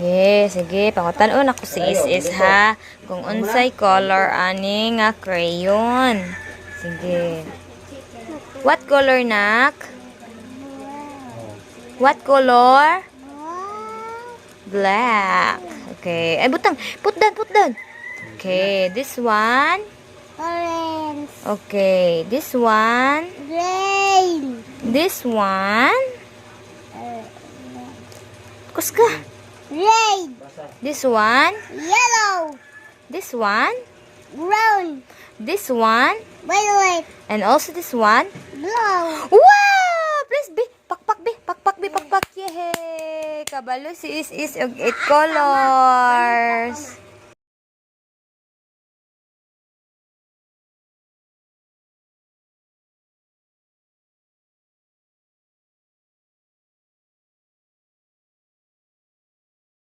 Yes, sige, pangutan-on ako si Is-Is ha. Kung unsay color ani nga crayon. Sige. What color, nak? What color? Black. Okay. Ay, butang. Put down, put down. Okay, this one. Orange. Okay, this one. Green. This one. Kuska. Red. This one. Yellow. This one. Brown. This one. Violet. And also this one. Blue. Wow! Please be. Pakpak be. Pakpak be. Pakpak. Yay! Kabalo si Is Is og eight colors.